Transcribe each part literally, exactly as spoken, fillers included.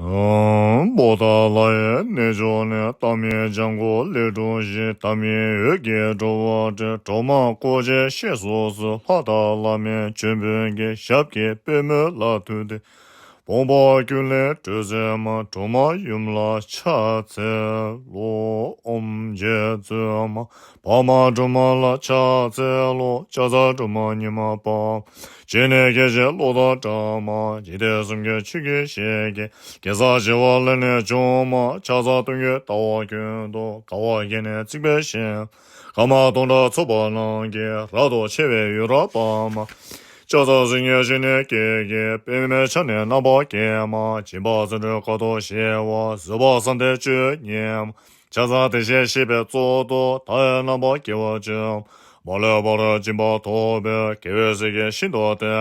ཨང་། པོ་ཏ་ལ་ཡི་གནས་མཆོག་ནས། ཏཱཾ་ཡིག་ལྗང་གུ་ལས་གྲུབ་ཞིང་། ཏཱཾ་ཡིག་འོད་ཀྱི་སྒྲོ་བོ་སྤྲིན། སྒྲོལ་མ་སྐུ་མཆེད་གཤེགས་སུ་གསོལ། ལྷ་དང་ལྷ་མིན་ཆོས་འཕེལ་གྱི། ཞབས་ཀྱི་པད་མོ་ལ་ཐུག་སྟེ། བུམ་པ་ཀུན་ལས་སྤྲུལ་མཛད་མ། སྒྲོལ་མ་ཡུམ་ལ་ཕྱག་འཚལ་ལོ། ཨོཾ་རྗེ་བཙུན་མ་འཕགས་མ་སྒྲོལ་མ་ལ་ཕྱག་འཚལ་ལོ། ཕྱག་འཚལ་སྒྲོལ་མ་ཉི་མ་པ། སྤྱན་ནི་སྐད་ཅིག་གློག་དང་འདྲ་མ། འཇིག་རྟེན་གསུམ་མགོན་ཆུ་སྐྱེས་ཞལ་གྱི། གེ་སར་བྱེ་བ་ལས་ནི་བྱུང་མ། ཕྱག་འཚལ་སྟོན་ཀའི་ཟླ་བ་ཀུན་ཏུ། དགའ་བ་བརྒྱ་ནི་བརྩེགས་པའི་ཞིང་། སྐར་མ་སྟོང་ཕྲག་ཚོགས་པ་རྣམས་ཀྱིས། རབ་ཏུ་ཕྱེ་བའི་འོད་རབ་འབར་མ། ཕྱག་འཚལ་སྲིད་ཞིའི་གནས་ཀྱི། པདྨའི་ཕྱག་ནི་རྣམ་པར་བརྒྱན་མ། སྦྱིན་པ་བརྩོན་འགྲུས་དཀའ་ཐུབ་ཞི་བ། བཟོད་པ་བསམ་གཏན་སྤྱོད་ཉིད་མ། ཕྱག་འཚལ་བདེ་གཤེགས་ཞེས་པའི་གཙུག་ཏོར། མཐའ་ཡས་རྣམ་པར་རྒྱལ་བ་སྤྱོད། མ་ལུས་པ་རུ་སྦྱིན་པ་ཐོབ་པའི། དགེ་བའི་བསོད་ཀྱིས་ཤིན་ཏུ་བདེ།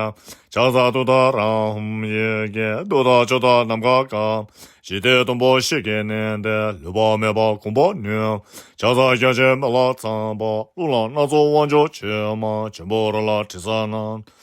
ཕྱག་འཚལ་ཏུཏྟཱ་ར་ཧཱུྃ་ཡི་གེ། གདུགས་དང་མཆོག་དང་ནམ་མཁའ་གང་། ཞི་བདེའི་དུམ་བུ་ཤེལ་གྱི་ནི་སྟེ། ལུས་པ་མེད་པར་གོམས་པར་ནུས། ཕྱག་འཚལ་རྒྱ་ཆེན་མི་ལ་ཚངས་པ། གླུ་ལ་སྣ་ཚོགས་དབང་ཕྱུག་མཆོད་མ། འབྱུང་པོ་རོ་ལངས་དྲི་ཟ་རྣམས།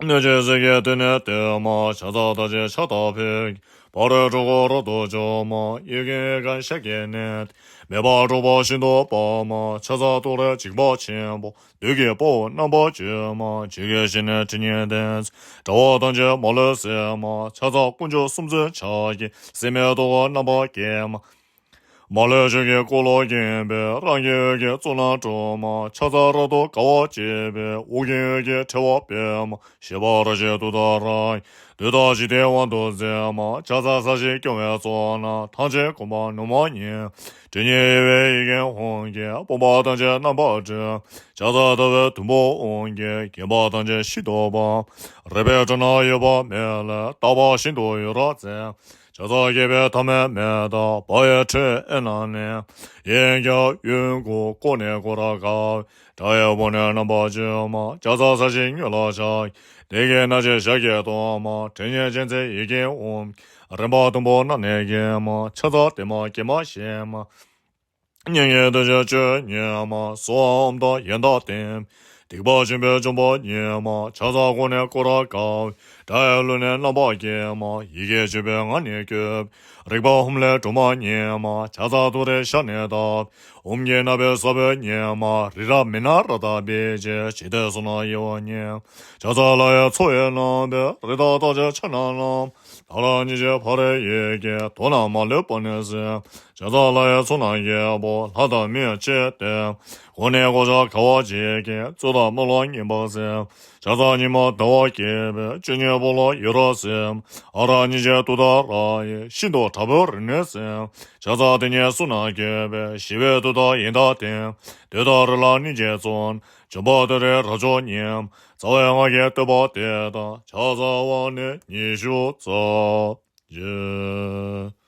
གནོད་སྦྱིན་གཟིག་གི་དུས་ནི་སྟོན་མ། ཕྱག་འཚལ་བདག་ཆེན་ཕྱག་དར་འཕེལ། ཕ་རོལ་འཁྲུལ་འཁོར་རབ་ཏུ་འཇོམས་མ། གཡོ་འགུལ་ཡུལ་གང་ཤར་གྱི་ནི། མེ་འབར་འཁྲུགས་པ་ཤིན་ཏུ་འབར་མ། ཕྱག་འཚལ་ཏུ་རེ་འཇིགས་པ་ཆེན་པོ། བདུད་ཀྱི་དཔའ་བོས་རྣམ་པར་འཇོམས་མ། འཇིགས་བྱེད་ཞི་གནས་ཁྲི་གཉན་ལྡན། དགྲ་བོ་ཐམས་ཅད་མ་ལུས་གསོད་མ། ཕྱག་འཚལ་དཀོན་མཆོག་གསུམ་མཚོན་ཕྱག་རྒྱའི། སྲེད་མེད་ཏུ་རྣམ་པར་བརྒྱན་མ། མ་ལུས་ཆོས་ཀྱི་འཁོར་ལོས་བརྒྱན་པའི། རང་གི་འོད་ཀྱི་གཙུག་ན་གྲུབ་མ། ཕྱག་འཚལ་རབ་ཏུ་དགའ་བ་བརྗིད་པའི། དབུ་རྒྱན་འོད་ཀྱི་ཕྲེང་བ་སྤེལ་མ། ཞི་བ་ར་བྱེད་ཏུཏྟཱ་ར་ཡིས། བདུད་དང་འཇིག་རྟེན་དབང་དུ་མཛད་མ། ཕྱག་འཚལ་ས་གཞི་སྐྱོང་བའི་ཚོགས་རྣམས། ཐམས་ཅད་གོམ་པ་ནུ་མ་ཉིད། ཁྲི་གཉན་ཡེ་ཝཻ་ཡི་གེ་ཧཱུྃ་གིས། ཕོངས་པ་ཐམས་ཅད་རྣམ་པར་སྒྲོལ། ཕྱག་འཚལ་ཟླ་བའི་དུམ་བུ་ཧཱུྃ་གིས། བརྒྱན་པ་ཐམས་ཅད་ཤིན་ཏུ་འབར། རིག་པའི་དྲི་མ་ཡོད་པ་མེད་ལས། རྟག་པར་ཤིན་ཏུ་འོད་རབ་མཛད། ཕྱག་འཚལ་བསྐལ་པའི་ཐ་མའི་མེ་ལྟར། འབར་བའི་ཁྲི་ཨེ་ན་ནི། ཡན་ཀྱང་ཡུམ་སྐུ་ཀོ་ཎེ་ཀོ་ར་ག་ཝེ། དགྲ་ཡི་དཔུང་ནི་རྣམ་པར་འཇོམས་མ། ཕྱག་འཚལ་ས་གཞིའི་ངོས་ལ་ཕྱག་གཡས། བདེ་གཤེགས་རྣམ་བསྒྱིངས་ཞབས་ཀྱིས་བསྡུས་མ། ཕྲེང་ནི་ཅན་མཛེས་ཡི་གེ་ཧཱུྃ། རིམ་པ་བདུན་པོ་རྣམས་ནི་འགེམས་མ། ཕྱག་འཚལ་བདེ་མ་དགེ་མ་ཞི་མ། སྙན་བརྒྱུད་བདུད་རྩི་བཅུ་གཉིས་མ། སྭཱ་ཧཱ་ཨོཾ་དང་ཡོན་བདག་ལྡན། སྡིག་པ་ཆེན་པོའི་འཇོམས་པ་ཉིད་མ། ཕྱག་འཚལ་ཀོ་ཎེ་ཀོ་ར་ག་ཝེ། དགྲ་ཡི་གླུ་ནི་རྣམ་པར་འགེམས་མ། ཡི་གེ་བཅུ་པའི་ངག་ནི་བཀོད། རིག་པ་ཧཱུྃ་ལས་སྒྲོལ་མ་ཉིད་མ། ཕྱག་འཚལ་ཏུ་རེའི་ཞབས་ནི་བརྡབས། ཨོཾ་གྱི་རྣམ་པའི་ས་བོན་ཉིད་མ། རི་རབ་མི་ནཱ་ར་དང་འབིགས་བྱེད། འཇིག་རྟེན་གསུམ་རྣམས་ཡལ་བར་མཉེས། ཕྱག་འཚལ་ལྷ་ཡི་ཚོགས་ཡི་རྣམ་པའི། རི་དྭགས་རྟགས་ཅན་ཕྱག་ན་བསྣམས། ཏཱ་ལ་གཉིས་བརྗོད་ཕ་རོལ་ཡི་གེ། དོན་རྣམས་མ་ལུས་པ་ནི་གསལ། ཕྱག་འཚལ་ལྷ་ཡི་ཚོགས་རྣམས་ཀྱི་དཔལ། ལྷ་དང་མིའི་སྤྱོད་དེ། གོ་ནི་གོ་ཆ་དགའ་བ་བརྗིད་ཀྱིས། རྩོད་དང་རྨོངས་ལ་ངེས་པར་སེལ། ཕྱག་འཚལ་ཉི་མ་ཟླ་བ་རྒྱས་པའི། བཅུ་གཉིས་པོ་ལ་འོད་རབ་གསལ། ཨ་ར་གཉིས་བརྗོད་ཏུཏྟཱ་ར་ཡིས། ཤིན་ཏུ་དྲག་པོའི་རིམས་ནད་སེལ། ཕྱག་འཚལ་དེ་ཉིད་གསུམ་རྣམས་རྒྱས་པའི། ཞི་བའི་མཐུ་དང་ཡོན་བདག་ལྡན། བདུད་དང་རོ་ལངས་གནོད་བྱེད་གཙོ། འཇོམས་པ་ཏུ་རེ་རབ་མཆོག་ཉིད། རྩ་བའི་སྔགས་ཀྱི་བསྟོད་པ་འདི་དང་། ཕྱག་འཚལ་བ་ནི་ཉི་ཤུ་རྩ་བརྒྱད།